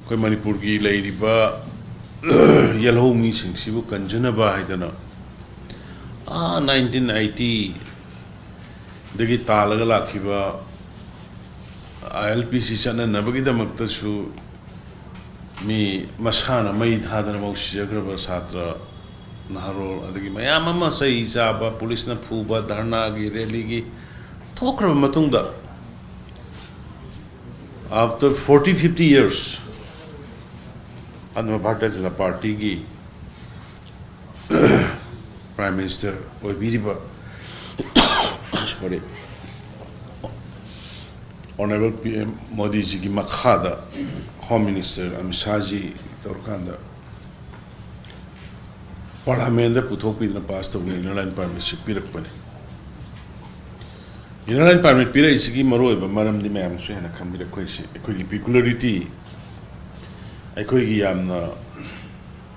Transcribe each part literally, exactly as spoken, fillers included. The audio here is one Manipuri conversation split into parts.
ꯑꯩꯈꯣꯏ ꯃꯅꯤꯄꯨꯔꯒꯤ ꯂꯩꯔꯤꯕ ꯌꯦꯜꯍꯧ ꯃꯤꯁꯤꯡꯁꯤꯕꯨ ꯀꯟꯖꯅꯕ ꯍꯥꯏꯗꯅ, ꯑꯥ, ꯅꯥꯏꯟꯇꯤꯟ ꯑꯩꯠꯇꯤꯗꯒꯤ ꯇꯥꯜꯂꯒ ꯂꯥꯛꯈꯤꯕ ꯑꯥꯏ ꯑꯦꯜ ꯄꯤ ꯁꯤ ꯆꯠꯅꯅꯕꯒꯤꯗꯃꯛꯇꯁꯨ ꯃꯤ ꯃꯁꯥꯅ ꯃꯩ ꯊꯥꯗꯅꯐꯥꯎ ꯁꯤꯖꯈ꯭ꯔꯕ ꯁꯥꯇ꯭ꯔ ꯅꯍꯥꯔꯣꯜ, ꯑꯗꯒꯤ ꯃꯌꯥꯝ ꯑꯃ ꯆꯩ ꯆꯥꯕ, ꯄꯨꯂꯤꯁꯅ ꯐꯨꯕ, ꯙꯔꯅꯥꯒꯤ, ꯔꯦꯂꯤꯒꯤ ꯊꯣꯛꯈ꯭ꯔꯕ ꯃꯇꯨꯡꯗ, after forty fifty years, ꯑꯗꯨꯅ ꯚꯥꯔꯇꯤꯌ ꯖꯅꯇꯥ ꯄꯥꯔꯇꯤꯒꯤ ꯄ꯭ꯔꯥꯏꯝ ꯃꯤꯅꯤꯁꯇꯔ ꯑꯣꯏꯕꯤꯔꯤꯕ, ꯁꯣꯔꯤ, ꯑꯣꯅꯔꯦꯕꯜ ꯄꯤ ꯑꯦꯝ ꯃꯣꯗꯤꯖꯤꯒꯤ ꯃꯈꯥꯗ ꯍꯣꯝ ꯃꯤꯅꯤꯁꯇꯔ ꯑꯃꯤꯠ ꯁꯥꯍꯖꯤ ꯇꯧꯔꯀꯥꯟꯗ ꯄꯥꯔꯂꯥꯃꯦꯟꯗ ꯄꯨꯊꯣꯛꯄꯤꯗꯨꯅ ꯄꯥꯁ ꯇꯧꯗꯨꯅ ꯏꯅꯔ ꯂꯥꯏꯟ ꯄꯥꯔꯃꯤꯠꯁꯤ ꯄꯤꯔꯛꯄꯅꯤ꯫ ꯏꯅꯔ ꯂꯥꯏꯟ ꯄꯥꯔꯃꯤꯠ ꯄꯤꯔꯛꯏꯁꯤꯒꯤ ꯃꯔꯨꯑꯣꯏꯕ ꯃꯔꯝꯗꯤ ꯃꯌꯥꯝꯁꯨ ꯍꯦꯟꯅ ꯈꯪꯕꯤꯔꯦ꯫ ꯑꯩꯈꯣꯏꯁꯤ, ꯑꯩꯈꯣꯏꯒꯤ ꯄꯤꯀꯨꯂꯔꯤꯇꯤ, ꯑꯩꯈꯣꯏꯒꯤ ꯌꯥꯝꯅ,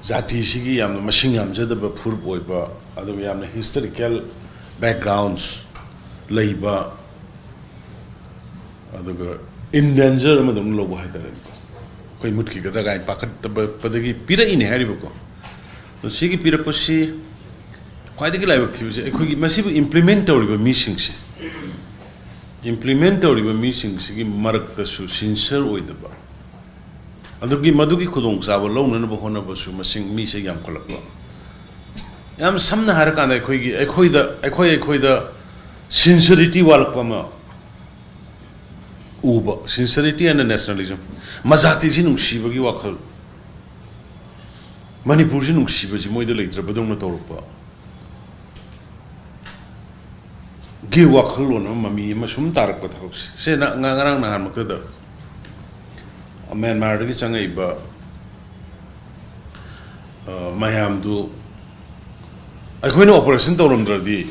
ꯖꯥꯇꯤꯁꯤꯒꯤ ꯌꯥꯝꯅ ꯃꯁꯤꯡ ꯌꯥꯝꯖꯗꯕ ꯐꯨꯔꯨꯞ ꯑꯣꯏꯕ, ꯑꯗꯨꯒ ꯌꯥꯝꯅ ꯍꯤꯁꯇꯣꯔꯤꯀꯦꯜ ꯕꯦꯛꯒ꯭ꯔꯥꯎꯟꯁ ꯂꯩꯕ, ꯑꯗꯨꯒ ꯏꯟꯗꯦꯟꯖꯔ ꯑꯃꯗꯧꯅ ꯂꯧꯕ ꯍꯥꯏꯇꯥꯔꯦꯀꯣ꯫ ꯑꯩꯈꯣꯏ ꯃꯨꯠꯈꯤꯒꯗ꯭ꯔꯥ ꯀꯥꯏꯅ ꯄꯥꯈꯠꯄꯗꯒꯤ ꯄꯤꯔꯛꯏꯅꯦ ꯍꯥꯏꯔꯤꯕꯀꯣ꯫ ꯑꯗꯣ ꯁꯤꯒꯤ ꯄꯤꯔꯛꯄꯁꯤ ꯈ꯭ꯋꯥꯏꯗꯒꯤ ꯂꯥꯏꯕꯛ ꯊꯤꯕꯁꯦ, ꯑꯩꯈꯣꯏꯒꯤ ꯃꯁꯤꯕꯨ ꯏꯝꯄ꯭ꯂꯤꯃꯦꯟ ꯇꯧꯔꯤꯕ ꯃꯤꯁꯤꯡꯁꯦ, ꯏꯝꯄ꯭ꯂꯤꯃꯦꯟ ꯇꯧꯔꯤꯕ ꯃꯤꯁꯤꯡꯁꯤꯒꯤ ꯃꯔꯛꯇꯁꯨ ꯁꯤꯟꯁꯤꯌꯔ ꯑꯣꯏꯗꯕ, ꯑꯗꯨꯒꯤ, ꯃꯗꯨꯒꯤ ꯈꯨꯗꯣꯡꯆꯥꯕ ꯂꯧꯅꯅꯕ ꯍꯣꯠꯅꯕꯁꯨ ꯃꯁꯤꯡ, ꯃꯤꯁꯦ ꯌꯥꯝꯈꯠꯂꯛꯄ꯫ ꯌꯥꯝ ꯁꯝꯅ ꯍꯥꯏꯔꯀꯥꯟꯗ, ꯑꯩꯈꯣꯏꯒꯤ, ꯑꯩꯈꯣꯏꯗ, ꯑꯩꯈꯣꯏ, ꯑꯩꯈꯣꯏꯗ ꯁꯤꯟꯁꯤꯌꯔꯤꯇꯤ ꯋꯥꯠꯂꯛꯄ ꯑꯃ ꯎꯕ, sincerity and nationalism, ꯃꯖꯥꯇꯤꯁꯤ ꯅꯨꯡꯁꯤꯕꯒꯤ ꯋꯥꯈꯜ, ꯃꯅꯤꯄꯨꯔꯁꯤ ꯅꯨꯡꯁꯤꯕꯁꯤ ꯃꯣꯏꯗ ꯂꯩꯇ꯭ꯔꯕꯗꯧꯅ ꯇꯧꯔꯛꯄ ꯒꯤ ꯋꯥꯈꯜꯂꯣꯟ ꯑꯃ, ꯃꯃꯤ ꯑꯃ ꯁꯨꯝ ꯇꯥꯔꯛꯄ ꯊꯕꯛꯁꯦ꯫ ꯁꯤꯅ ꯉ-, ꯉꯔꯥꯡ ꯅꯍꯥꯟꯃꯛꯇꯗ ꯃ꯭ꯌꯥꯟꯃꯥꯔꯗꯒꯤ ꯆꯪꯉꯛꯏꯕ, ꯑ, ꯃꯌꯥꯝꯗꯨ ꯑꯩꯈꯣꯏꯅ ꯑꯣꯄꯔꯦꯁꯟ ꯇꯧꯔꯝꯗ꯭ꯔꯗꯤ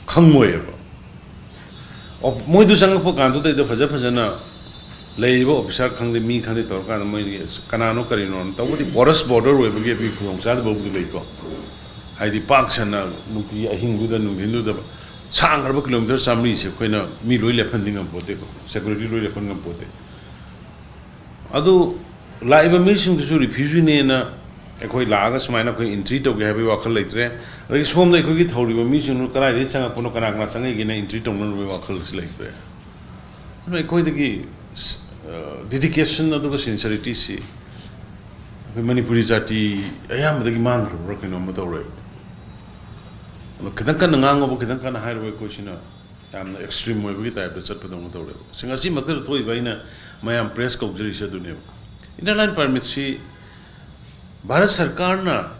ꯈꯪꯉꯣꯏꯑꯕ꯫ ꯑꯣ-, ꯃꯣꯏꯗꯨ ꯆꯪꯉꯛꯄ ꯀꯥꯟꯗꯨꯗꯩꯗ ꯐꯖ ꯐꯖꯅ ꯂꯩꯔꯤꯕ ꯑꯣꯐꯤꯁꯥꯔ ꯈꯪꯗꯦ, ꯃꯤ ꯈꯪꯗꯦ ꯇꯧꯔꯀꯥꯟꯗ ꯃꯣꯏꯒꯤ ꯀꯅꯥꯅꯣ ꯀꯔꯤꯅꯣ ꯇꯧꯕꯗꯤ ꯄꯣꯔꯁ ꯕꯣꯔꯗꯔ ꯑꯣꯏꯕꯒꯤ ꯑꯗꯨꯒꯤ ꯈꯨꯗꯣꯡꯆꯥꯗꯕꯕꯨꯗꯤ ꯂꯩꯀꯣ꯫ ꯍꯥꯏꯗꯤ ꯄꯥꯛ ꯁꯟꯅ ꯅꯨꯡꯇꯤ ꯑꯍꯤꯡꯗꯨꯗ, ꯅꯨꯡꯊꯤꯟꯗꯨꯗ ꯁꯥꯡꯈ꯭ꯔꯕ ꯀꯤꯂꯣꯃꯤꯇꯔ ꯆꯥꯃꯔꯤꯁꯦ ꯑꯩꯈꯣꯏꯅ ꯃꯤ ꯂꯣꯏ ꯂꯦꯞꯍꯟꯗꯤ ꯉꯝꯄꯣꯠꯇꯦꯀꯣ, ꯁꯦꯀ꯭ꯌꯨꯔꯤꯇꯤ ꯂꯣꯏ ꯂꯦꯞꯍꯟ ꯉꯝꯄꯣꯠꯇꯦ꯫ ꯑꯗꯨ ꯂꯥꯛꯏꯕ ꯃꯤꯁꯤꯡꯗꯨꯁꯨ ꯔꯤꯐ꯭ꯌꯨꯖꯤꯅꯦꯅ ꯑꯩꯈꯣꯏ ꯂꯥꯛꯑꯒ ꯁꯨꯃꯥꯏꯅ ꯑꯩꯈꯣꯏ ꯑꯦꯟꯇ꯭ꯔꯤ ꯇꯧꯒꯦ ꯍꯥꯏꯕꯒꯤ ꯋꯥꯈꯜ ꯂꯩꯇ꯭ꯔꯦ꯫ ꯑꯗꯒꯤ ꯁꯣꯝꯗ ꯑꯩꯈꯣꯏꯒꯤ ꯊꯧꯔꯤꯕ ꯃꯤꯁꯤꯡꯗꯨ ꯀꯗꯥꯏꯗꯒꯤ ꯆꯪꯉꯛꯄꯅꯣ, ꯀꯅꯥ ꯀꯅꯥ ꯆꯪꯉꯛꯏꯒꯦꯅ ꯑꯦꯟꯇ꯭ꯔꯤ ꯇꯧꯅꯅꯕꯒꯤ ꯋꯥꯈꯜꯁꯨ ꯂꯩꯇ꯭ꯔꯦ꯫ ꯑꯗꯨꯅ ꯑꯩꯈꯣꯏꯗꯒꯤ ꯗꯦꯗꯤꯀꯦꯁꯟ ꯑꯗꯨꯒ ꯁꯤꯟꯁꯤꯌꯔꯤꯇꯤꯁꯤ ꯑꯩꯈꯣꯏ ꯃꯅꯤꯄꯨꯔꯤ ꯖꯥꯇꯤ ꯑꯌꯥꯝꯕꯗꯒꯤ ꯃꯥꯡꯈ꯭ꯔꯕ꯭ꯔꯥ ꯀꯩꯅꯣꯝꯃ ꯇꯧꯔꯦꯕ꯫ ꯑꯗꯣ ꯈꯤꯇꯪ ꯀꯟꯅ ꯉꯥꯡꯉꯨꯕ, ꯈꯤꯇꯪ ꯀꯟꯅ ꯍꯥꯏꯔꯨꯕ ꯑꯩꯈꯣꯏꯁꯤꯅ ꯌꯥꯝꯅ ꯑꯦꯛꯁꯇ꯭ꯔꯤꯝ ꯑꯣꯏꯕꯒꯤ ꯇꯥꯏꯞꯇ ꯆꯠꯄꯗꯧꯅ ꯇꯧꯔꯦꯕ꯫ ꯁꯤ ꯉꯁꯤꯃꯛꯇꯗ ꯊꯣꯛꯏꯕ ꯑꯩꯅ ꯃꯌꯥꯝ ꯄ꯭ꯔꯦꯁ ꯀꯧꯖꯔꯤꯁꯦ ꯑꯗꯨꯅꯦꯕ꯫ ꯏꯟꯅꯔ ꯂꯥꯏꯟ ꯄꯔꯃꯤꯠꯁꯤ ꯚꯥꯔꯠ ꯁꯔꯀꯥꯔꯅ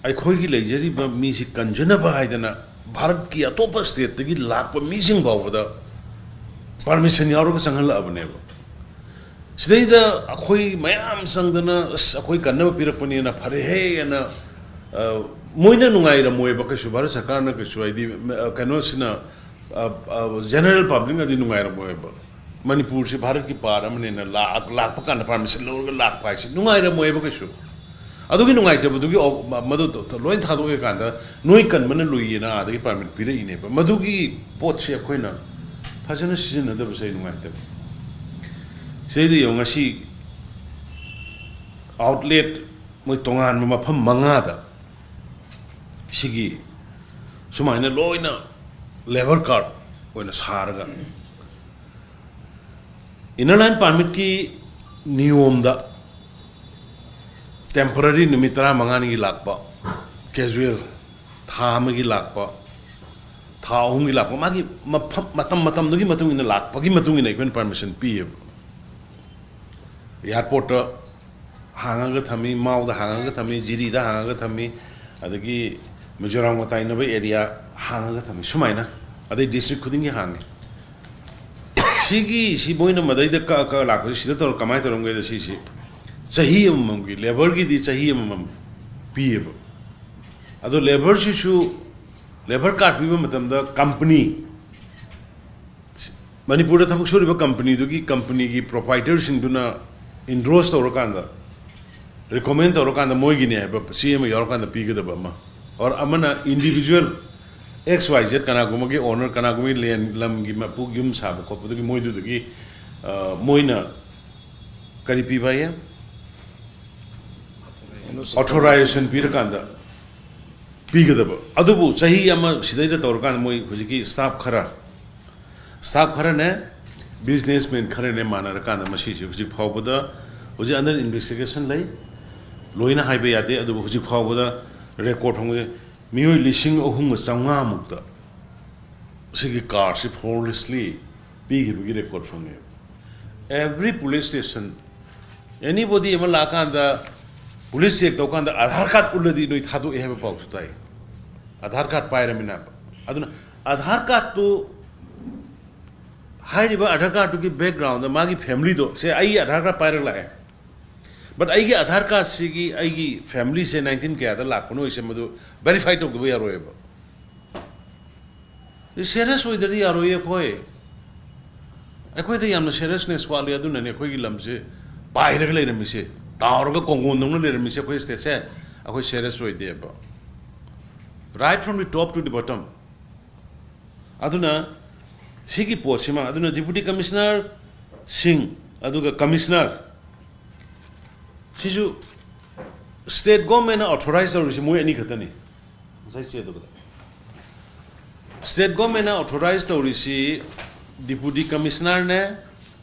ꯑꯩꯈꯣꯏꯒꯤ ꯂꯩꯖꯔꯤꯕ ꯃꯤꯁꯤ ꯀꯟꯖꯅꯕ ꯍꯥꯏꯗꯅ ꯚꯥꯔꯠꯀꯤ ꯑꯇꯣꯞꯄ ꯁ꯭ꯇꯦꯠꯇꯒꯤ ꯂꯥꯛꯄ ꯃꯤꯁꯤꯡ ꯐꯥꯎꯕꯗ ꯄꯔꯃꯤꯁꯟ ꯌꯥꯎꯔꯒ ꯆꯪꯍꯜꯂꯛꯑꯕꯅꯦꯕ꯫ ꯁꯤꯗꯩꯗ ꯑꯩꯈꯣꯏ ꯃꯌꯥꯝ ꯆꯪꯗꯅ, "ꯑꯁ, ꯑꯩꯈꯣꯏ ꯀꯟꯅꯕ ꯄꯤꯔꯛꯄꯅꯦꯅ ꯐꯔꯦꯍꯦꯅ", ꯑ, ꯃꯣꯏꯅ ꯅꯨꯡꯉꯥꯏꯔꯝꯃꯣꯏꯕ ꯀꯩꯁꯨ, ꯚꯥꯔꯠ ꯁꯔꯀꯥꯔꯅ ꯀꯩꯁꯨ, ꯍꯥꯏꯗꯤ, ꯑ, ꯀꯩꯅꯣꯁꯤꯅ, ꯑ, ꯑ, ꯖꯦꯅꯔꯦꯜ ꯄꯕ꯭ꯂꯤꯛꯅꯗꯤ ꯅꯨꯡꯉꯥꯏꯔꯝꯃꯣꯏꯕ꯫ ꯃꯅꯤꯄꯨꯔꯁꯤ ꯚꯥꯔꯠꯀꯤ ꯄꯥꯔꯠ ꯑꯃꯅꯦꯅ ꯂꯥꯛ-, ꯂꯥꯛꯄ ꯀꯥꯟꯗ ꯄꯥꯔꯃꯤꯁꯟ ꯂꯧꯔꯒ ꯂꯥꯛꯄ ꯍꯥꯏꯁꯤ ꯅꯨꯡꯉꯥꯏꯔꯝꯃꯣꯏꯕ ꯀꯩꯁꯨ꯫ ꯑꯗꯨꯒꯤ ꯅꯨꯡꯉꯥꯏꯇꯕꯗꯨꯒꯤ ꯑꯣ-, ꯃ-, ꯃꯗꯨ ꯇ-, ꯇ-, ꯂꯣꯏ ꯊꯥꯗꯣꯛꯑꯀꯥꯟꯗ ꯅꯣꯏ ꯀꯟꯕꯅ ꯂꯨꯏꯌꯦꯅ ꯑꯥꯗꯒꯤ ꯄꯥꯔꯃꯤꯠ ꯄꯤꯔꯛꯏꯅꯦꯕ꯫ ꯃꯗꯨꯒꯤ ꯄꯣꯠꯁꯦ ꯑꯩꯈꯣꯏꯅ ꯐꯖꯅ ꯁꯤꯖꯤꯟꯅꯗꯕꯁꯦ ꯑꯩ ꯅꯨꯡꯉꯥꯏꯇꯕ꯫ ꯁꯤꯗꯩꯗ ꯌꯦꯡꯉꯨ, ꯉꯁꯤ ꯑꯥꯎꯠꯂꯦꯠ ꯃꯣꯏ ꯇꯣꯉꯥꯟꯕ ꯃꯐꯝ ꯃꯉꯥꯗ ꯁꯤꯒꯤ ꯁꯨꯃꯥꯏꯅ ꯂꯣꯏꯅ ꯂꯦꯕꯔ ꯀꯥꯔꯠ ꯑꯣꯏꯅ ꯁꯥꯔꯒ, ꯏꯟꯅꯔ ꯂꯥꯏꯟ ꯄꯥꯔꯃꯤꯠꯀꯤ ꯅꯤꯌꯣꯝꯗ ꯇꯦꯝꯄꯔꯔꯤ ꯅꯨꯃꯤꯠ ꯇꯔꯥꯃꯉꯥꯅꯤꯒꯤ ꯂꯥꯛꯄ, ꯀꯦꯖꯨꯋꯦꯜ ꯊꯥ ꯑꯃꯒꯤ ꯂꯥꯛꯄ, ꯊꯥ ꯑꯍꯨꯝꯒꯤ ꯂꯥꯛꯄ, ꯃꯥꯒꯤ ꯃꯐꯝ, ꯃꯇꯝ ꯃꯇꯝꯗꯨꯒꯤ ꯃꯇꯨꯡ ꯏꯟꯅ ꯂꯥꯛꯄꯒꯤ ꯃꯇꯨꯡ ꯏꯟꯅ ꯑꯩꯈꯣꯏꯅ ꯄꯔꯃꯤꯁꯟ ꯄꯤꯌꯦꯕ꯫ ꯑꯦꯌꯥꯔꯄꯣꯔꯠꯇ ꯍꯥꯡꯉꯒ ꯊꯝꯃꯤ, ꯃꯥꯎꯗ ꯍꯥꯡꯉꯒ ꯊꯝꯃꯤ, ꯖꯤꯔꯤꯗ ꯍꯥꯡꯉꯒ ꯊꯝꯃꯤ, ꯑꯗꯒꯤ ꯃꯤꯖꯣꯔꯥꯝꯒ ꯇꯥꯏꯅꯕ ꯑꯦꯔꯤꯌꯥ ꯍꯥꯡꯉꯒ ꯊꯝꯃꯤ, ꯁꯨꯃꯥꯏꯅ꯫ ꯑꯗꯩ ꯗꯤꯁꯇ꯭ꯔꯤꯛ ꯈꯨꯗꯤꯡꯒꯤ ꯍꯥꯡꯉꯤ꯫ ꯁꯤꯒꯤ, ꯁꯤ ꯃꯣꯏꯅ ꯃꯗꯩꯗ ꯀꯛꯑ ꯀꯛꯑ ꯂꯥꯛꯄꯁꯤ ꯁꯤꯗ ꯇꯧꯔ ꯀꯃꯥꯏꯅ ꯇꯧꯔꯝꯒꯦꯗ, ꯁꯤꯁꯤ ꯆꯍꯤ ꯑꯃꯃꯝꯒꯤ, ꯂꯦꯕꯔꯒꯤꯗꯤ ꯆꯍꯤ ꯑꯃꯃꯝ ꯄꯤꯌꯦꯕ꯫ ꯑꯗꯣ ꯂꯦꯕꯔꯁꯤꯁꯨ, ꯂꯦꯕꯔ ꯀꯥꯔꯗ ꯄꯤꯕ ꯃꯇꯝꯗ ꯀꯝꯄꯅꯤ, ꯃꯅꯤꯄꯨꯔꯗ ꯊꯕꯛ ꯁꯨꯔꯤꯕ ꯀꯝꯄꯅꯤꯗꯨꯒꯤ, ꯀꯝꯄꯅꯤꯒꯤ ꯄ꯭ꯔꯣꯄꯥꯏꯇꯔꯁꯤꯡꯗꯨꯅ ꯏꯟꯗꯣꯔꯁ ꯇꯧꯔꯀꯥꯟꯗ, ꯔꯤꯀꯣꯃꯦꯟ ꯇꯧꯔꯀꯥꯟꯗ, ꯃꯣꯏꯒꯤꯅꯦ ꯍꯥꯏꯕ ꯆꯦ ꯑꯃ ꯌꯥꯎꯔꯀꯥꯟꯗ ꯄꯤꯒꯗꯕ ꯑꯃ, ꯑꯣꯔ ꯑꯃꯅ ꯏꯟꯗꯤꯕꯤꯖꯨꯋꯦꯜ ꯑꯦꯛꯁ ꯋꯥꯏ ꯖꯦꯠ, ꯀꯅꯥꯒꯨꯝꯕꯒꯤ ꯑꯣꯅꯔ, ꯀꯅꯥꯒꯨꯝꯕꯒꯤ ꯂꯦꯟ, ꯂꯝꯒꯤ ꯃꯄꯨ, ꯌꯨꯝ ꯁꯥꯕ ꯈꯣꯠꯄꯗꯨꯒꯤ ꯃꯣꯏꯗꯨꯗꯒꯤ, ꯑ, ꯃꯣꯏꯅ ꯀꯔꯤ ꯄꯤꯕ ꯍꯥꯏꯌꯦ? ꯑꯣꯊꯣꯔꯥꯏꯖꯦꯁꯟ ꯄꯤꯔꯀꯥꯟꯗ ꯄꯤꯒꯗꯕ꯫ ꯑꯗꯨꯕꯨ ꯆꯍꯤ ꯑꯃ ꯁꯤꯗꯩꯗ ꯇꯧꯔꯀꯥꯟꯗ ꯃꯣꯏ ꯍꯧꯖꯤꯛꯀꯤ ꯁ꯭ꯇꯥꯐ ꯈꯔ, ꯁ꯭ꯇꯥꯐ ꯈꯔꯅꯦ, ꯕꯤꯖꯤꯅꯦꯁꯃꯦꯟ ꯈꯔꯅꯦ ꯃꯥꯟꯅꯔꯀꯥꯟꯗ ꯃꯁꯤꯁꯦ ꯍꯧꯖꯤꯛ ꯐꯥꯎꯕꯗ, ꯍꯧꯖꯤꯛ ꯑꯟꯗꯔ ꯏꯟꯚꯦꯁꯇꯤꯒꯦꯁꯟ ꯂꯩ꯫ ꯂꯣꯏꯅ ꯍꯥꯏꯕ ꯌꯥꯗꯦ, ꯑꯗꯨꯕꯨ ꯍꯧꯖꯤꯛ ꯐꯥꯎꯕꯗ ꯔꯦꯀꯣꯔꯗ ꯐꯪꯕꯁꯦ ꯃꯤꯑꯣꯏ ꯂꯤꯁꯤꯡ ꯑꯍꯨꯝꯒ ꯆꯥꯝꯃꯉꯥꯃꯨꯛꯇ ꯁꯤꯒꯤ ꯀꯥꯔꯁꯤ ꯐꯣꯔꯁꯂꯤ ꯄꯤꯈꯤꯕꯒꯤ ꯔꯦꯀꯣꯔꯗ ꯐꯪꯉꯦꯕ꯫ Every police station, anybody ꯑꯃ ꯂꯥꯛꯑꯀꯥꯟꯗ, ꯄꯨꯂꯤꯁ ꯆꯦꯛ ꯇꯧꯀꯥꯟꯗ ꯑꯙꯥꯔ ꯀꯥꯔꯗ ꯎꯠꯂꯗꯤ ꯅꯣꯏ ꯊꯥꯗꯣꯛꯑꯦ ꯍꯥꯏꯕ ꯄꯥꯎꯁꯨ ꯇꯥꯏ꯫ ꯑꯙꯥꯔ ꯀꯥꯔꯗ ꯄꯥꯏꯔꯃꯤꯅ꯫ ꯑꯗꯨꯅ ꯑꯙꯥꯔ ꯀꯥꯔꯗꯇꯨ ꯍꯥꯏꯔꯤꯕ ꯑꯙꯥꯔ ꯀꯥꯔꯗꯇꯨꯒꯤ ꯕꯦꯛꯒ꯭ꯔꯥꯎꯟꯗ ꯃꯥꯒꯤ ꯐꯦꯃꯤꯂꯤꯗꯣ, ꯁꯦ, ꯑꯩ ꯑꯙꯥꯔ ꯀꯥꯔꯗ ꯄꯥꯏꯔꯒ ꯂꯥꯛꯑꯦ, ꯕꯠ ꯑꯩꯒꯤ ꯑꯙꯥꯔ ꯀꯥꯔꯗꯁꯤꯒꯤ ꯑꯩꯒꯤ ꯐꯦꯃꯤꯂꯤꯁꯦ ꯅꯥꯏꯟꯇꯤꯟ ꯀꯌꯥꯗ ꯂꯥꯛꯄꯅꯣ ꯍꯥꯏꯁꯦ ꯃꯗꯨ ꯚꯦꯔꯤꯐꯥꯏ ꯇꯧꯗꯕ ꯌꯥꯔꯣꯏꯕ꯫ ꯁꯦꯔꯤꯌꯁ ꯑꯣꯏꯗ꯭ꯔꯗꯤ ꯌꯥꯔꯣꯏꯌꯦ ꯑꯩꯈꯣꯏ꯫ ꯑꯩꯈꯣꯏꯗ ꯌꯥꯝꯅ ꯁꯦꯔꯤꯌꯁꯅꯦꯁ ꯋꯥꯠꯂꯤ, ꯑꯗꯨꯅꯅꯦ ꯑꯩꯈꯣꯏꯒꯤ ꯂꯝꯁꯦ ꯄꯥꯏꯔꯒ ꯂꯩꯔꯝꯃꯤꯁꯦ, ꯇꯥꯎꯔꯒ ꯀꯣꯡꯒꯣꯟꯗꯧꯅ ꯂꯩꯔꯝꯃꯤꯁꯦ ꯑꯩꯈꯣꯏ ꯁ꯭ꯇꯦꯠꯁꯦ꯫ ꯑꯩꯈꯣꯏ ꯁꯦꯔꯤꯌꯁ ꯑꯣꯏꯗꯦꯕ꯫ Right from the top to the bottom. ꯑꯗꯨꯅ ꯁꯤꯒꯤ ꯄꯣꯠꯁꯤꯃ, ꯑꯗꯨꯅ ꯗꯤꯄꯨꯇꯤ ꯀꯃꯤꯁꯅꯔꯁꯤꯡ ꯑꯗꯨꯒ ꯀꯃꯤꯁꯅꯔ ꯁꯤꯁꯨ ꯁ꯭ꯇꯦꯠ ꯒꯣꯔꯃꯦꯟꯅ ꯑꯣꯊꯣꯔꯥꯏꯖ ꯇꯧꯔꯤꯁꯤ ꯃꯣꯏ ꯑꯅꯤ ꯈꯛꯇꯅꯤ꯫ ꯉꯁꯥꯏ ꯆꯦ ꯑꯗꯨꯒ ꯁ꯭ꯇꯦꯠ ꯒꯣꯔꯃꯦꯟꯅ ꯑꯣꯊꯣꯔꯥꯏꯖ ꯇꯧꯔꯤꯁꯤ ꯗꯤꯄꯨꯇꯤ ꯀꯃꯤꯁꯅꯔꯅꯦ,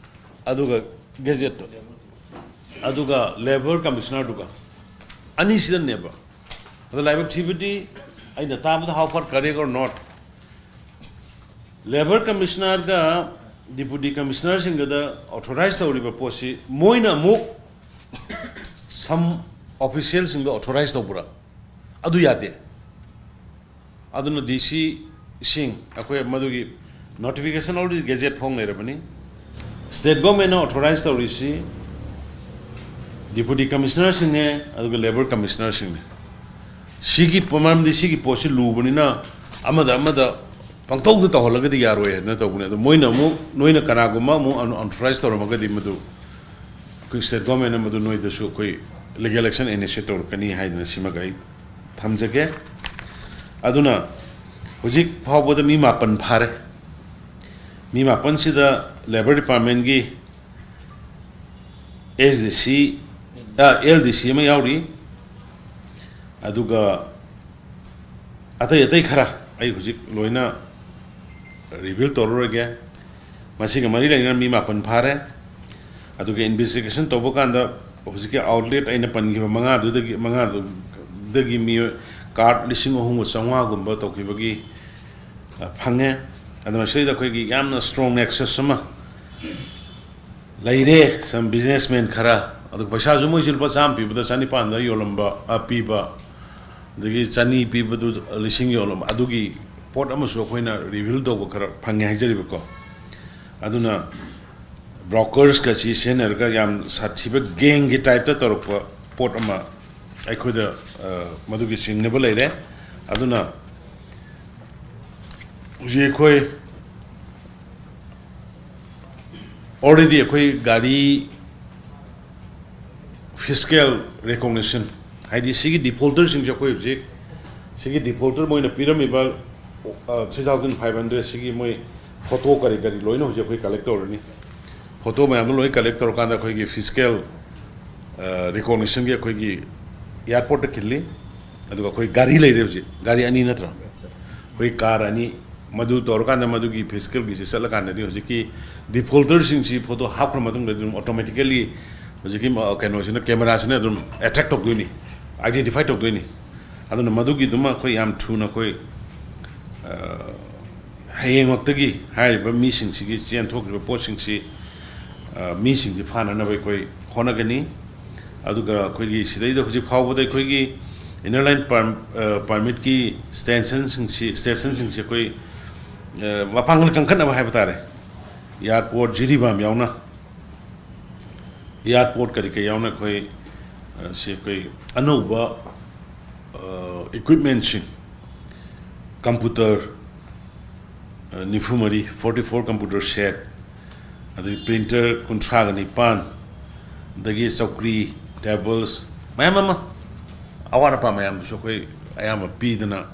ꯑꯗꯨꯒ ꯒꯦꯖꯦꯠꯇꯣ, ꯑꯗꯨꯒ ꯂꯦꯕꯔ ꯀꯃꯤꯁꯅꯔꯗꯨꯒ, ꯑꯅꯤꯁꯤꯗꯅꯦꯕ꯫ ꯑꯗꯣ ꯂꯥꯏꯕꯛ ꯊꯤꯕꯗꯤ ꯑꯩꯅ ꯇꯥꯕꯗ, how far correct or not, labour ꯀꯃꯤꯁꯅꯔꯒ ꯗꯤꯄꯨꯇꯤ ꯀꯃꯤꯁꯅꯔꯁꯤꯡꯒꯗ ꯑꯣꯊꯣꯔꯥꯏꯖ ꯇꯧꯔꯤꯕ ꯄꯣꯠꯁꯤ ꯃꯣꯏꯅ ꯑꯃꯨꯛ ꯁꯝ ꯑꯣꯐꯤꯁꯤꯌꯦꯜꯁꯤꯡꯗ ꯑꯣꯊꯣꯔꯥꯏꯖ ꯇꯧꯕ꯭ꯔꯥ? ꯑꯗꯨ ꯌꯥꯗꯦ꯫ ꯑꯗꯨꯅ ꯗꯤ ꯁꯤꯁꯤꯡ ꯑꯩꯈꯣꯏ ꯃꯗꯨꯒꯤ ꯅꯣꯇꯤꯐꯤꯀꯦꯁꯟ ꯑꯣꯜꯔꯦꯗꯤ ꯒꯦꯖꯦꯠ ꯐꯣꯡ ꯂꯩꯔꯕꯅꯤ꯫ ꯁ꯭ꯇꯦꯠ ꯒꯣꯔꯃꯦꯟꯅ ꯑꯣꯊꯣꯔꯥꯏꯖ ꯇꯧꯔꯤꯁꯤ ꯗꯤꯄꯨꯇꯤ ꯀꯃꯤꯁꯅꯔꯁꯤꯡꯅꯦ, ꯑꯗꯨꯒ ꯂꯦꯕꯔ ꯀꯃꯤꯁꯅꯔꯁꯤꯡꯅꯦ꯫ ꯁꯤꯒꯤ ꯄ-, ꯃꯔꯝꯗꯤ ꯁꯤꯒꯤ ꯄꯣꯠꯁꯤ ꯂꯨꯕꯅꯤꯅ ꯑꯃꯗ ꯑꯃꯗ ꯄꯪꯇꯧꯗ ꯇꯧꯍꯜꯂꯒꯗꯤ ꯌꯥꯔꯣꯏ ꯍꯥꯏꯗꯅ ꯇꯧꯕꯅꯤ꯫ ꯑꯗꯣ ꯃꯣꯏꯅ ꯑꯃꯨꯛ, ꯅꯣꯏꯅ ꯀꯅꯥꯒꯨꯝꯕ ꯑꯃꯨꯛ ꯑꯟ-, ꯑꯣꯊꯣꯔꯥꯏꯖ ꯇꯧꯔꯝꯃꯒꯗꯤ ꯃꯗꯨ ꯑꯩꯈꯣꯏ ꯁ꯭ꯇꯦꯠ ꯒꯣꯔꯃꯦꯟꯅ ꯃꯗꯨ ꯅꯣꯏꯗꯁꯨ ꯑꯩꯈꯣꯏ ꯂꯤꯒꯦꯜ ꯑꯦꯛꯁꯟ ꯏꯅꯤꯁꯤꯌꯦꯠ ꯇꯧꯔꯛꯀꯅꯤ ꯍꯥꯏꯗꯅ ꯁꯤꯃꯒ ꯑꯩ ꯊꯝꯖꯒꯦ꯫ ꯑꯗꯨꯅ ꯍꯧꯖꯤꯛ ꯐꯥꯎꯕꯗ ꯃꯤ ꯃꯥꯄꯟ ꯐꯥꯔꯦ꯫ ꯃꯤ ꯃꯥꯄꯟꯁꯤꯗ ꯂꯦꯕꯔ ꯗꯤꯄꯥꯔꯠꯃꯦꯟꯒꯤ ꯑꯦꯁ ꯗꯤ ꯁꯤ, ꯑꯦꯜ ꯗꯤ ꯁꯤ ꯑꯃ ꯌꯥꯎꯔꯤ꯫ ꯑꯗꯨꯒ ꯑꯇꯩ ꯑꯇꯩ ꯈꯔ ꯑꯩ ꯍꯧꯖꯤꯛ ꯂꯣꯏꯅ ꯔꯤꯚꯤꯜ ꯇꯧꯔꯔꯣꯏꯒꯦ꯫ ꯃꯁꯤꯒ ꯃꯔꯤ ꯂꯩꯅꯅ ꯃꯤ ꯃꯥꯄꯟ ꯐꯥꯔꯦ꯫ ꯑꯗꯨꯒ ꯏꯟꯚꯦꯁꯇꯤꯒꯦꯁꯟ ꯇꯧꯕ ꯀꯥꯟꯗ ꯍꯧꯖꯤꯛꯀꯤ ꯑꯥꯎꯠꯂꯦꯠ ꯑꯩꯅ ꯄꯟꯈꯤꯕ ꯃꯉꯥꯗꯨꯗꯒꯤ, ꯃꯉꯥꯗꯨꯗꯒꯤ ꯃꯤꯑꯣꯏ ꯀꯥꯔꯠ ꯂꯤꯁꯤꯡ ꯑꯍꯨꯝꯒ ꯆꯥꯝꯃꯉꯥꯒꯨꯝꯕ ꯇꯧꯈꯤꯕꯒꯤ, ꯑ, ꯐꯪꯉꯦ꯫ ꯑꯗꯨꯅ ꯁꯤꯗꯩꯗ ꯑꯩꯈꯣꯏꯒꯤ ꯌꯥꯝꯅ ꯁ꯭ꯇꯔꯣꯡ ꯅꯦꯛꯁꯁ ꯑꯃ ꯂꯩꯔꯦ꯫ ꯁꯝ ꯕꯤꯖꯤꯅꯦꯁꯃꯦꯟ ꯈꯔ, ꯑꯗꯨꯒ ꯄꯩꯁꯥꯁꯨ ꯃꯣꯏꯁꯤ ꯂꯨꯄꯥ ꯆꯥꯝꯃ ꯄꯤꯕꯗ ꯆꯅꯤꯄꯥꯟꯗ ꯌꯣꯜꯂꯝꯕ, ꯑ, ꯄꯤꯕ, ꯑꯗꯒꯤ ꯆꯅꯤ ꯄꯤꯕꯗꯨ ꯂꯤꯁꯤꯡ ꯌꯣꯜꯂꯝꯕ, ꯑꯗꯨꯒꯤ ꯄꯣꯠ ꯑꯃꯁꯨ ꯑꯩꯈꯣꯏꯅ ꯔꯤꯚꯤꯜ ꯇꯧꯕ ꯈꯔ ꯐꯪꯉꯦ ꯍꯥꯏꯖꯔꯤꯕꯀꯣ꯫ ꯑꯗꯨꯅ ꯕ꯭ꯔꯣꯀꯔꯁꯀ ꯁꯤ ꯁꯤꯖꯤꯟꯅꯔꯒ ꯌꯥꯝ ꯁꯥꯊꯤꯕ ꯒꯦꯡꯒꯤ ꯇꯥꯏꯞꯇ ꯇꯧꯔꯛꯄ ꯄꯣꯠ ꯑꯃ ꯑꯩꯈꯣꯏꯗ, ꯑ, ꯃꯗꯨꯒꯤ ꯆꯤꯡꯅꯕ ꯂꯩꯔꯦ꯫ ꯑꯗꯨꯅ ꯍꯧꯖꯤꯛ ꯑꯩꯈꯣꯏ already ꯑꯩꯈꯣꯏ ꯒꯥꯔꯤ ꯐꯤꯁꯀꯦꯜ ꯔꯤꯀꯣꯛꯅꯤꯁꯟ, ꯍꯥꯏꯗꯤ ꯁꯤꯒꯤ ꯗꯤꯐꯣꯜꯇꯔꯁꯤꯡꯁꯦ ꯑꯩꯈꯣꯏ ꯍꯧꯖꯤꯛ ꯁꯤꯒꯤ ꯗꯤꯐꯣꯜꯇꯔ ꯃꯣꯏꯅ ꯄꯤꯔꯝꯃꯤꯕ, ꯑ, three thousand five hundred ꯁꯤꯒꯤ ꯃꯣꯏ ꯐꯣꯇꯣ ꯀꯔꯤ ꯀꯔꯤ ꯂꯣꯏꯅ ꯍꯧꯖꯤꯛ ꯑꯩꯈꯣꯏ ꯀꯂꯦꯛ ꯇꯧꯔꯅꯤ꯫ ꯐꯣꯇꯣ ꯃꯌꯥꯝꯗꯣ ꯂꯣꯏ ꯀꯂꯦꯛ ꯇꯧꯔꯀꯥꯟꯗ ꯑꯩꯈꯣꯏꯒꯤ ꯐꯤꯁꯀꯦꯜ, ꯑ, ꯔꯤꯀꯣꯛꯅꯤꯁꯟꯒꯤ ꯑꯩꯈꯣꯏꯒꯤ ꯑꯦꯌꯥꯔꯄꯣꯔꯠꯇ ꯈꯤꯜꯂꯤ꯫ ꯑꯗꯨꯒ ꯑꯩꯈꯣꯏ ꯒꯥꯔꯤ ꯂꯩꯔꯦ ꯍꯧꯖꯤꯛ, ꯒꯥꯔꯤ ꯑꯅꯤ ꯅꯠꯇ꯭ꯔꯥ? ꯑꯩꯈꯣꯏ ꯀꯥꯔ ꯑꯅꯤ꯫ ꯃꯗꯨ ꯇꯧꯔꯀꯥꯟꯗ ꯃꯗꯨꯒꯤ ꯐꯤꯁꯀꯦꯜꯒꯤꯁꯤ ꯆꯠꯂꯀꯥꯟꯗꯗꯤ ꯍꯧꯖꯤꯛꯀꯤ ꯗꯤꯐꯣꯜꯇꯔꯁꯤꯡꯁꯤ ꯐꯣꯇꯣ ꯍꯥꯞꯈ꯭ꯔ ꯃꯇꯨꯡꯗꯗꯤ ꯑꯗꯨꯝ ꯑꯣꯇꯣꯃꯦꯇꯤꯀꯦꯜꯂꯤ ꯍꯧꯖꯤꯛꯀꯤ ꯃ-, ꯀꯩꯅꯣꯁꯤꯅ, ꯀꯦꯃꯦꯔꯥꯁꯤꯅ ꯑꯗꯨꯝ ꯑꯦꯇ꯭ꯔꯦꯛ ꯇꯧꯗꯣꯏꯅꯤ, ꯑꯥꯏꯗꯦꯟꯇꯤꯐꯥꯏ ꯇꯧꯗꯣꯏꯅꯤ꯫ ꯑꯗꯨꯅ ꯃꯗꯨꯒꯤꯗꯨꯃ ꯑꯩꯈꯣꯏ ꯌꯥꯝ ꯊꯨꯅ ꯑꯩꯈꯣꯏ, ꯑ, ꯍꯌꯦꯡꯃꯛꯇꯒꯤ ꯍꯥꯏꯔꯤꯕ ꯃꯤꯁꯤꯡꯁꯤꯒꯤ ꯆꯦꯟꯊꯣꯛꯈ꯭ꯔꯤꯕ ꯄꯣꯠꯁꯤꯡꯁꯤ, ꯑ, ꯃꯤꯁꯤꯡꯁꯤ ꯐꯥꯅꯅꯕ ꯑꯩꯈꯣꯏ ꯍꯣꯠꯅꯒꯅꯤ꯫ ꯑꯗꯨꯒ ꯑꯩꯈꯣꯏꯒꯤ ꯁꯤꯗꯩꯗ ꯍꯧꯖꯤꯛ ꯐꯥꯎꯕꯗ ꯑꯩꯈꯣꯏꯒꯤ ꯏꯅꯔ ꯂꯥꯏꯟ ꯄꯥꯔꯝ-, ꯑ, ꯄꯥꯔꯃꯤꯠꯀꯤ ꯁ꯭ꯇꯦꯁꯟꯁꯤꯡꯁꯤ, ꯁ꯭ꯇꯦꯁꯟꯁꯤꯡꯁꯤ ꯑꯩꯈꯣꯏ, ꯑ, ꯃꯄꯥꯡꯒꯜ ꯀꯟꯈꯠꯅꯕ ꯍꯥꯏꯕ ꯇꯥꯔꯦ, ꯑꯦꯌꯥꯔꯄꯣꯔꯠ ꯖꯤꯔꯤꯕꯥꯝ ꯌꯥꯎꯅ ꯑꯦꯌꯥꯔꯄꯣꯔꯠ ꯀꯔꯤ ꯀꯔꯤ ꯌꯥꯎꯅ ꯑꯩꯈꯣꯏ, ꯑ, ꯁꯤ ꯑꯩꯈꯣꯏ ꯑꯅꯧꯕ, ꯑ, ꯏꯀ꯭ꯋꯤꯞꯃꯦꯟꯁꯤꯡ, ꯀꯝꯄ꯭ꯌꯨꯇꯔ, ꯑ, ꯅꯤꯐꯨ ꯃꯔꯤ, forty four computer set, ꯑꯗꯒꯤ ꯄ꯭ꯔꯤꯟꯇꯔ ꯀꯨꯟꯊ꯭ꯔꯥꯒ ꯅꯤꯄꯥꯟ, ꯑꯗꯒꯤ ꯆꯧꯀ꯭ꯔꯤ, ꯇꯦꯕꯜꯁ, ꯃꯌꯥꯝ ꯑꯃ, ꯑꯋꯥꯠ ꯑꯄꯥ ꯃꯌꯥꯝꯗꯨꯁꯨ ꯑꯩꯈꯣꯏ ꯑꯌꯥꯝꯕ ꯄꯤꯗꯅ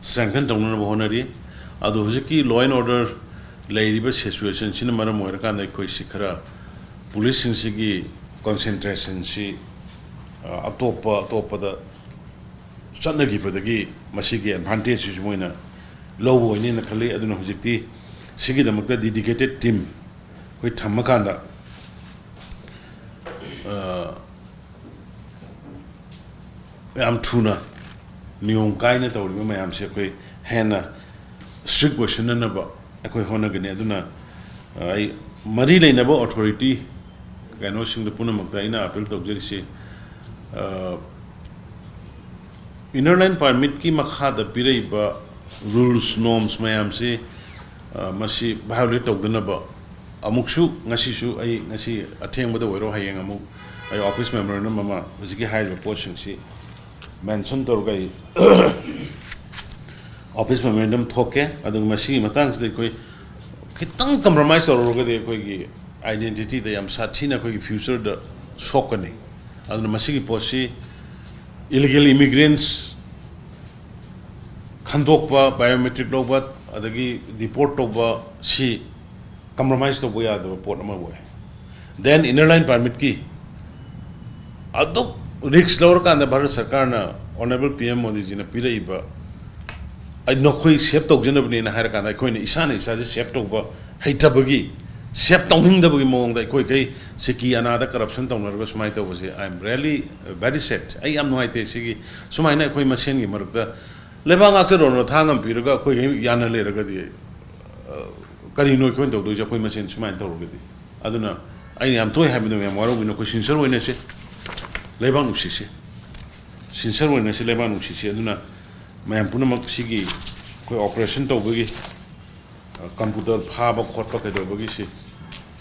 ꯁ꯭ꯇ꯭ꯔꯦꯡꯊꯟ ꯇꯧꯅꯅꯕ ꯍꯣꯠꯅꯔꯤ꯫ ꯑꯗꯣ ꯍꯧꯖꯤꯛꯀꯤ law and order ꯂꯩꯔꯤꯕ ꯁꯤꯆꯨꯋꯦꯁꯟꯁꯤꯅ ꯃꯔꯝ ꯑꯣꯏꯔꯀꯥꯟꯗ ꯑꯩꯈꯣꯏꯁꯤ ꯈꯔ ꯄꯨꯂꯤꯁꯁꯤꯡꯁꯤꯒꯤ ꯀꯣꯟꯁꯦꯟꯇ꯭ꯔꯦꯁꯟꯁꯤ ꯑꯇꯣꯞꯄ ꯑꯇꯣꯞꯄꯗ ꯆꯠꯅꯈꯤꯕꯗꯒꯤ ꯃꯁꯤꯒꯤ ꯑꯦꯗꯚꯥꯟꯇꯦꯖꯁꯤꯁꯨ ꯃꯣꯏꯅ ꯂꯧꯕ ꯑꯣꯏꯅꯦꯅ ꯈꯜꯂꯤ꯫ ꯑꯗꯨꯅ ꯍꯧꯖꯤꯛꯇꯤ ꯁꯤꯒꯤꯗꯃꯛꯇ ꯗꯤꯗꯤꯀꯦꯇꯦꯠ ꯇꯤꯝ ꯑꯩꯈꯣꯏ ꯊꯝꯃꯀꯥꯟꯗ ꯌꯥꯝ ꯊꯨꯅ ꯅꯤꯌꯣꯝ ꯀꯥꯏꯅ ꯇꯧꯔꯤꯕ ꯃꯌꯥꯝꯁꯦ ꯑꯩꯈꯣꯏ ꯍꯦꯟꯅ ꯏꯁꯇ꯭ꯔꯤꯛ ꯑꯣꯏꯁꯤꯟꯅꯅꯕ ꯑꯩꯈꯣꯏ ꯍꯣꯠꯅꯒꯅꯤ꯫ ꯑꯗꯨꯅ ꯑꯩ ꯃꯔꯤ ꯂꯩꯅꯕ ꯑꯣꯊꯣꯔꯤꯇꯤ ꯀꯩꯅꯣꯁꯤꯡꯗ ꯄꯨꯝꯅꯃꯛꯇ ꯑꯩꯅ ꯑꯄꯤꯜ ꯇꯧꯖꯔꯤꯁꯤ, ꯏꯅꯔ ꯂꯥꯏꯟ ꯄꯥꯔꯃꯤꯠꯀꯤ ꯃꯈꯥꯗ ꯄꯤꯔꯛꯏꯕ ꯔꯨꯜꯁ ꯅꯣꯔꯝꯁ ꯃꯌꯥꯝꯁꯤ ꯃꯁꯤ ꯚꯥꯏꯑꯣꯂꯦꯠ ꯇꯧꯗꯅꯕ ꯑꯃꯨꯛꯁꯨ ꯉꯁꯤꯁꯨ ꯑꯩ ꯉꯁꯤ ꯑꯊꯦꯡꯕꯗ ꯑꯣꯏꯔꯣ ꯍꯌꯦꯡ ꯑꯃꯨꯛ ꯑꯩ ꯑꯣꯐꯤꯁ ꯃꯦꯃꯣꯔꯦꯟꯗꯝ ꯑꯃ ꯍꯧꯖꯤꯛꯀꯤ ꯍꯥꯏꯔꯤꯕ ꯄꯣꯠꯁꯤꯡꯁꯤ ꯃꯦꯟꯁꯟ ꯇꯧꯔꯒ ꯑꯩ ꯑꯣꯐꯤꯁ ꯃꯦꯃꯣꯔꯦꯟꯗꯝ ꯊꯣꯛꯀꯦ꯫ ꯑꯗꯨꯒ ꯃꯁꯤꯒꯤ ꯃꯇꯥꯡꯁꯤꯗ ꯑꯩꯈꯣꯏ ꯈꯤꯇꯪ ꯀꯝꯄ꯭ꯔꯣꯃꯥꯏꯁ ꯇꯧꯔꯨꯔꯒꯗꯤ ꯑꯩꯈꯣꯏꯒꯤ ꯑꯥꯏꯗꯦꯟꯇꯤꯇꯤꯗ ꯌꯥꯝ ꯁꯥꯊꯤꯅ ꯑꯩꯈꯣꯏꯒꯤ ꯐ꯭ꯌꯨꯆꯔꯗ ꯁꯣꯛꯀꯅꯤ꯫ ꯑꯗꯨꯅ ꯃꯁꯤꯒꯤ ꯄꯣꯠꯁꯤ ꯏꯂꯤꯒꯦꯜ ꯏꯃꯤꯒ꯭ꯔꯦꯟꯁ ꯈꯟꯗꯣꯛꯄ, ꯕꯥꯏꯑꯣꯃꯦꯇ꯭ꯔꯤꯛ ꯂꯧꯕ, ꯑꯗꯒꯤ ꯗꯤꯄꯣꯔꯠ ꯇꯧꯕ ꯁꯤ ꯀꯝꯄ꯭ꯔꯣꯃꯥꯏꯁ ꯇꯧꯕ ꯌꯥꯗꯕ ꯄꯣꯠ ꯑꯃ ꯑꯣꯏ꯫ ꯗꯦꯟ ꯏꯅꯔ ꯂꯥꯏꯟ ꯄꯥꯔꯃꯤꯠꯀꯤ ꯑꯗꯨꯛ ꯔꯤꯛꯁ ꯂꯧꯔꯀꯥꯟꯗ ꯚꯥꯔꯠ ꯁꯔꯀꯥꯔꯅ, ꯑꯣꯅꯔꯦꯕꯜ ꯄꯤ ꯑꯦꯝ ꯃꯣꯗꯤꯖꯤꯅ ꯄꯤꯔꯛꯏꯕ, "ꯑꯩ ꯅꯈꯣꯏ ꯁꯦꯞ ꯇꯧꯖꯅꯕꯅꯦꯅ" ꯍꯥꯏꯔꯀꯥꯟꯗ ꯑꯩꯈꯣꯏꯅ ꯏꯁꯥꯅ ꯏꯁꯥꯁꯦ ꯁꯦꯞ ꯇꯧꯕ ꯍꯩꯇꯕꯒꯤ, ꯁꯦꯞ ꯇꯧꯅꯤꯡꯗꯕꯒꯤ ꯃꯑꯣꯡꯗ ꯑꯩꯈꯣꯏꯈꯩ ꯁꯤꯀꯤ ꯑꯅꯥꯗ ꯀꯔꯞꯁꯟ ꯇꯧꯅꯔꯒ ꯁꯨꯃꯥꯏꯅ ꯇꯧꯕꯁꯦ, I am really very sad꯫ ꯑꯩ ꯌꯥꯝ ꯅꯨꯡꯉꯥꯏꯇꯦ꯫ ꯁꯤꯒꯤ ꯁꯨꯃꯥꯏꯅ ꯑꯩꯈꯣꯏ ꯃꯁꯦꯟꯒꯤ ꯃꯔꯛꯇ ꯂꯩꯕꯥꯛ ꯉꯥꯛꯆꯔꯣꯅ ꯊꯥꯡ ꯑꯃ ꯄꯤꯔꯒ ꯑꯩꯈꯣꯏ ꯌꯥꯅ ꯂꯩꯔꯒꯗꯤ, ꯑ, ꯀꯔꯤꯅꯣ ꯑꯩꯈꯣꯏꯅ ꯇꯧꯗꯣꯏꯁꯦ ꯑꯩꯈꯣꯏ ꯃꯁꯦꯟ ꯁꯨꯃꯥꯏꯅ ꯇꯧꯔꯒꯗꯤ? ꯑꯗꯨꯅ ꯑꯩꯅ ꯌꯥꯝ ꯊꯣꯏ ꯍꯥꯏꯕꯗꯣ ꯃꯌꯥꯝ ꯋꯥꯔꯧꯕꯤꯅꯨ꯫ ꯑꯩꯈꯣꯏ ꯁꯤꯟꯁꯔ ꯑꯣꯏꯅꯁꯦ, ꯂꯩꯕꯥꯛ ꯅꯨꯡꯁꯤꯁꯦ, ꯁꯤꯟꯁꯔ ꯑꯣꯏꯅꯁꯦ, ꯂꯩꯕꯥꯛ ꯅꯨꯡꯁꯤꯁꯦ꯫ ꯑꯗꯨꯅ ꯃꯌꯥꯝ ꯄꯨꯝꯅꯃꯛ ꯁꯤꯒꯤ ꯑꯩꯈꯣꯏ ꯑꯣꯄꯔꯦꯁꯟ ꯇꯧꯕꯒꯤ, ꯑ, ꯀꯝꯄ꯭ꯌꯨꯇꯔ ꯐꯥꯕ ꯈꯣꯠꯄ ꯀꯩꯗꯧꯕꯒꯤ ꯁꯤ,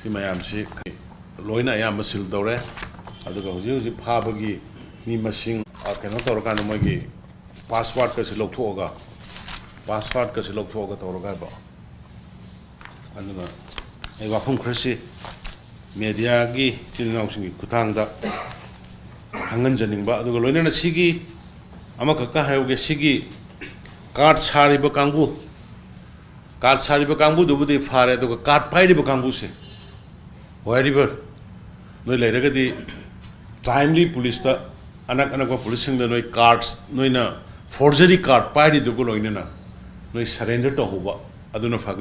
ꯁꯤ ꯃꯌꯥꯝꯁꯤ ꯂꯣꯏꯅ ꯑꯌꯥꯝꯕ ꯁꯤꯜ ꯇꯧꯔꯦ꯫ ꯑꯗꯨꯒ ꯍꯧꯖꯤꯛ ꯍꯧꯖꯤꯛ ꯐꯥꯕꯒꯤ ꯃꯤ ꯃꯁꯤꯡ, ꯑ, ꯀꯩꯅꯣ ꯇꯧꯔꯀꯥꯟꯗ ꯃꯣꯏꯒꯤ ꯄꯥꯁꯋꯥꯔꯗꯀꯁꯦ ꯂꯧꯊꯣꯛꯑꯒ, ꯄꯥꯁꯋꯥꯔꯗꯀꯁꯦ ꯂꯧꯊꯣꯛꯑꯒ ꯇꯧꯔꯒ ꯍꯥꯏꯕ꯫ ꯑꯗꯨꯅ ꯑꯩ ꯋꯥꯐꯝ ꯈꯔꯁꯤ ꯃꯦꯗꯤꯌꯥꯒꯤ ꯏꯆꯤꯜ ꯏꯅꯥꯎꯁꯤꯡꯒꯤ ꯈꯨꯠꯊꯥꯡꯗ ꯈꯪꯍꯟꯖꯅꯤꯡꯕ, ꯑꯗꯨꯒ ꯂꯣꯏꯅꯅ ꯁꯤꯒꯤ ꯑꯃꯈꯛꯀ ꯍꯥꯏꯍꯧꯒꯦ, ꯁꯤꯒꯤ ꯀꯥꯔꯗ ꯁꯥꯔꯤꯕ ꯀꯥꯡꯕꯨ, ꯀꯥꯔꯗ ꯁꯥꯔꯤꯕ ꯀꯥꯡꯕꯨꯗꯨꯕꯨꯗꯤ ꯐꯥꯔꯦ, ꯑꯗꯨꯒ ꯀꯥꯔꯗ ꯄꯥꯏꯔꯤꯕ ꯀꯥꯡꯕꯨꯁꯦ, wherever ꯅꯣꯏ ꯂꯩꯔꯒꯗꯤ timely ꯄꯨꯂꯤꯁꯇ, ꯑꯅꯛ ꯑꯅꯛꯄ ꯄꯨꯂꯤꯁꯁꯤꯡꯗ ꯅꯣꯏ ꯀꯥꯔꯗ, ꯅꯣꯏꯅ ꯐꯣꯔꯖꯔꯤ ꯀꯥꯔꯗ ꯄꯥꯏꯔꯤꯗꯨꯒ ꯂꯣꯏꯅꯅ ꯅꯣꯏ ꯁꯔꯦꯟꯗꯔ ꯇꯧꯍꯧꯕ, ꯑꯗꯨꯅ ꯐꯒꯅꯤ꯫